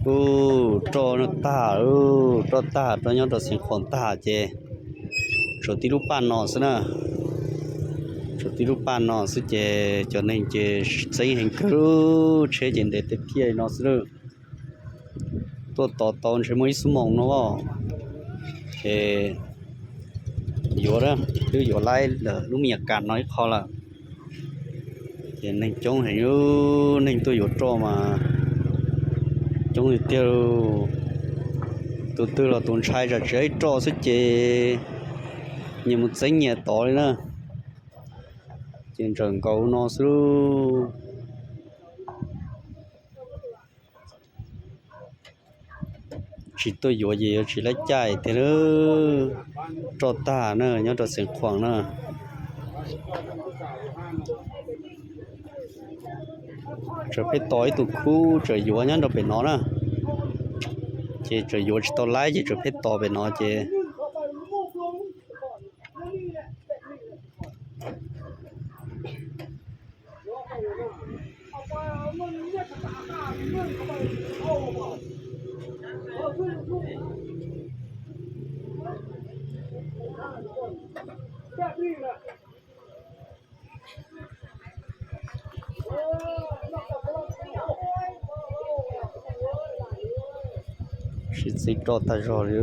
Ub, roj no tag, ub, roj tag, roj nyob rau Xeev Khuam tag ces tshuav tib lub paj no xwb na. Tshuav tib lub paj no xwb ces cov neeg ces txeeb heev kawg, tsheb ces ntev tiag tiag li no xwb lawm. Tuaj tos tau ntshe muaj ib xuab moos no os. Ces yuav, twb yuav laib lawm lub me nyuam kas no ib qho lawm. Ces neeg coob heev, neeg tuaj yuav roj mas coob tiag tiag. Tus twg los tus ntshai tsam tsis muaj ib roj xwb ces nyias mus txeeb nyias tod li na. Ces ntsawm nkaus no xwb. Tsis tuaj yuav ces yuav tsis laib caij tiag lawm. Roj tag na, nyob rau Xeev Khuam na. Tseem pheej tos ib tug khub tseem yuav nyob rau pem no na. Ces tseem yuav tsis tau laib ces tseem pheej tos pem no ces sib txeeb roj tag zog li.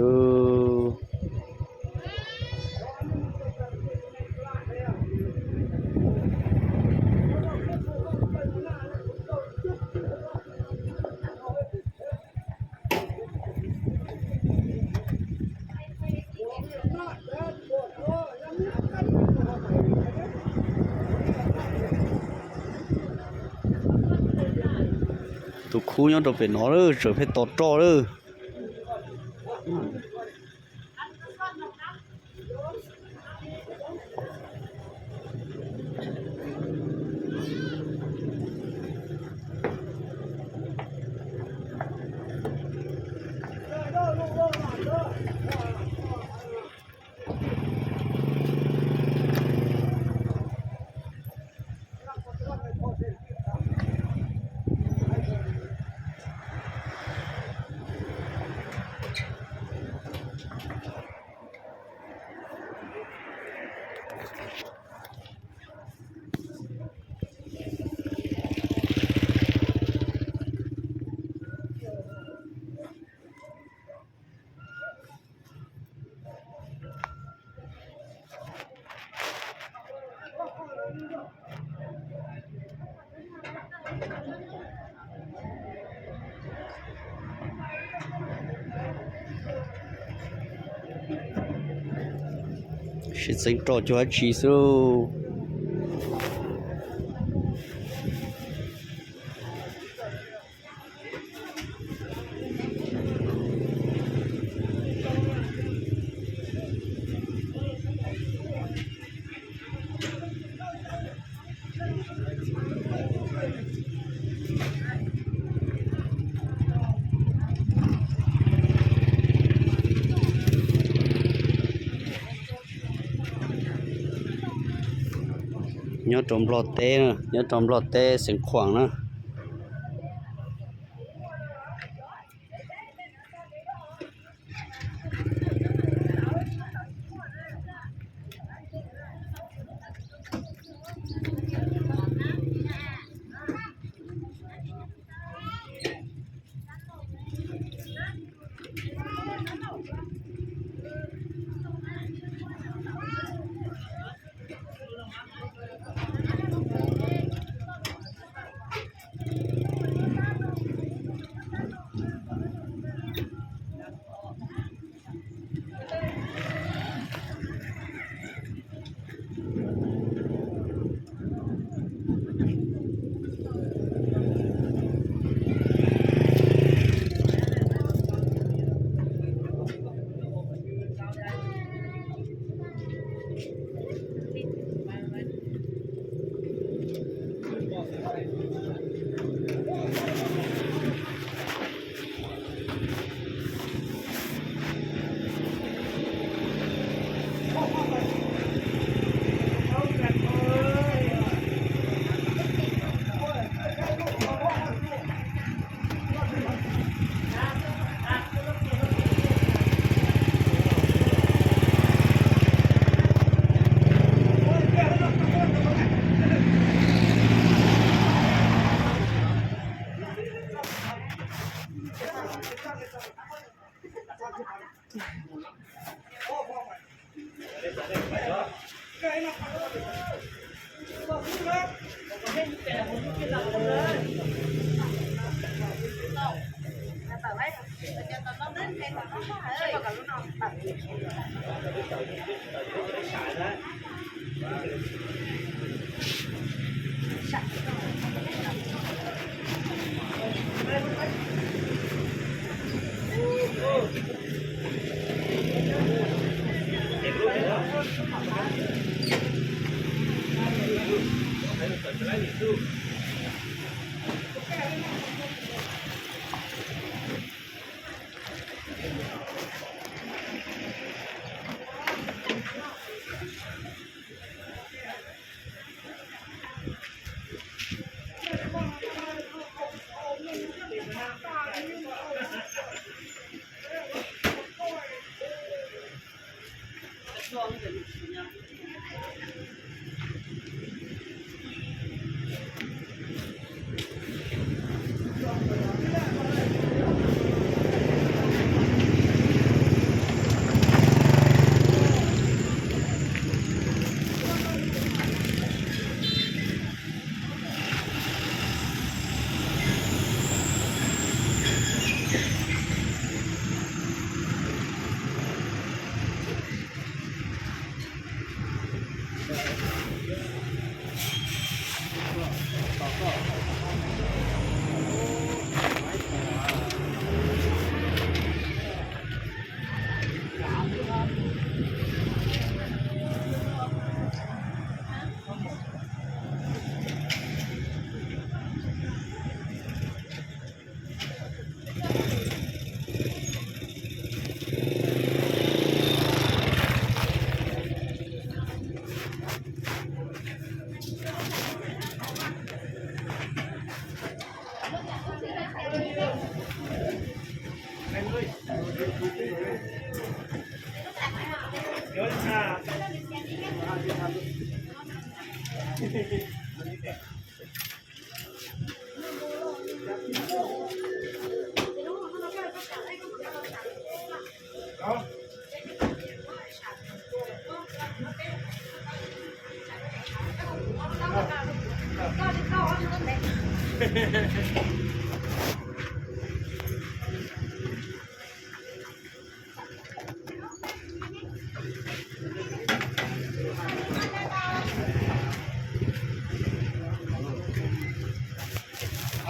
Tus khub nyob rau pem no lawm, tseem pheej tos roj lawm. Sib txeeb roj cuag dab tsi xwb. Nyob rau Nplog teb, nyob rau Nplog teb Xeev Khuam na.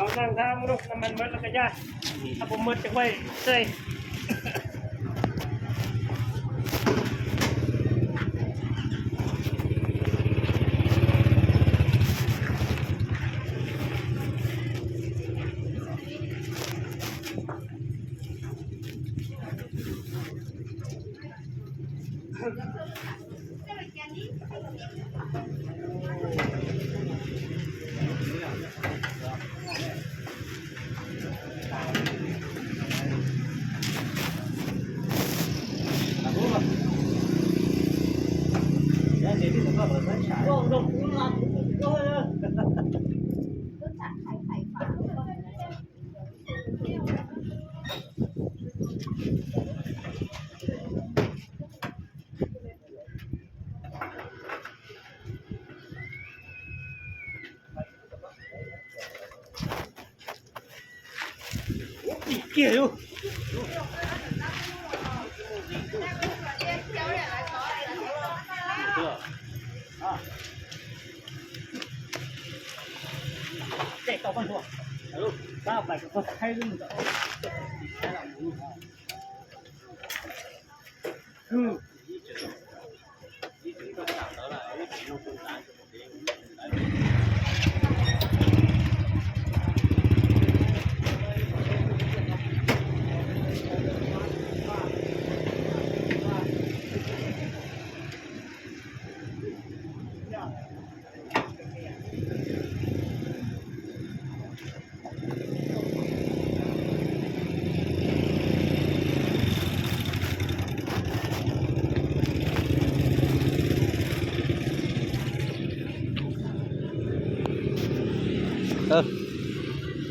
Hos nag nthab muab lub no mas muab rau koj yaj, hab puas muaj cov kuaj se. Kiag.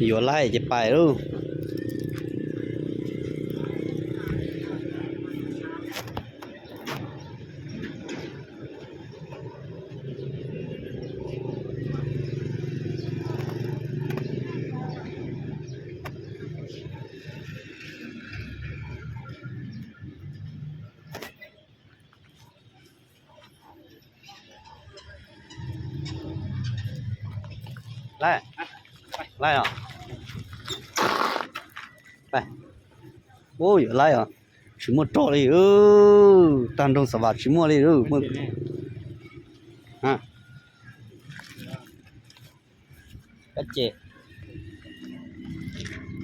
Yuav laij ces pais lauj. Laij, laij os. Laij. Ub, yuav laij os. Tsis muaj roj li. Tag nroog Xav Vam tsis muaj li. Kab ces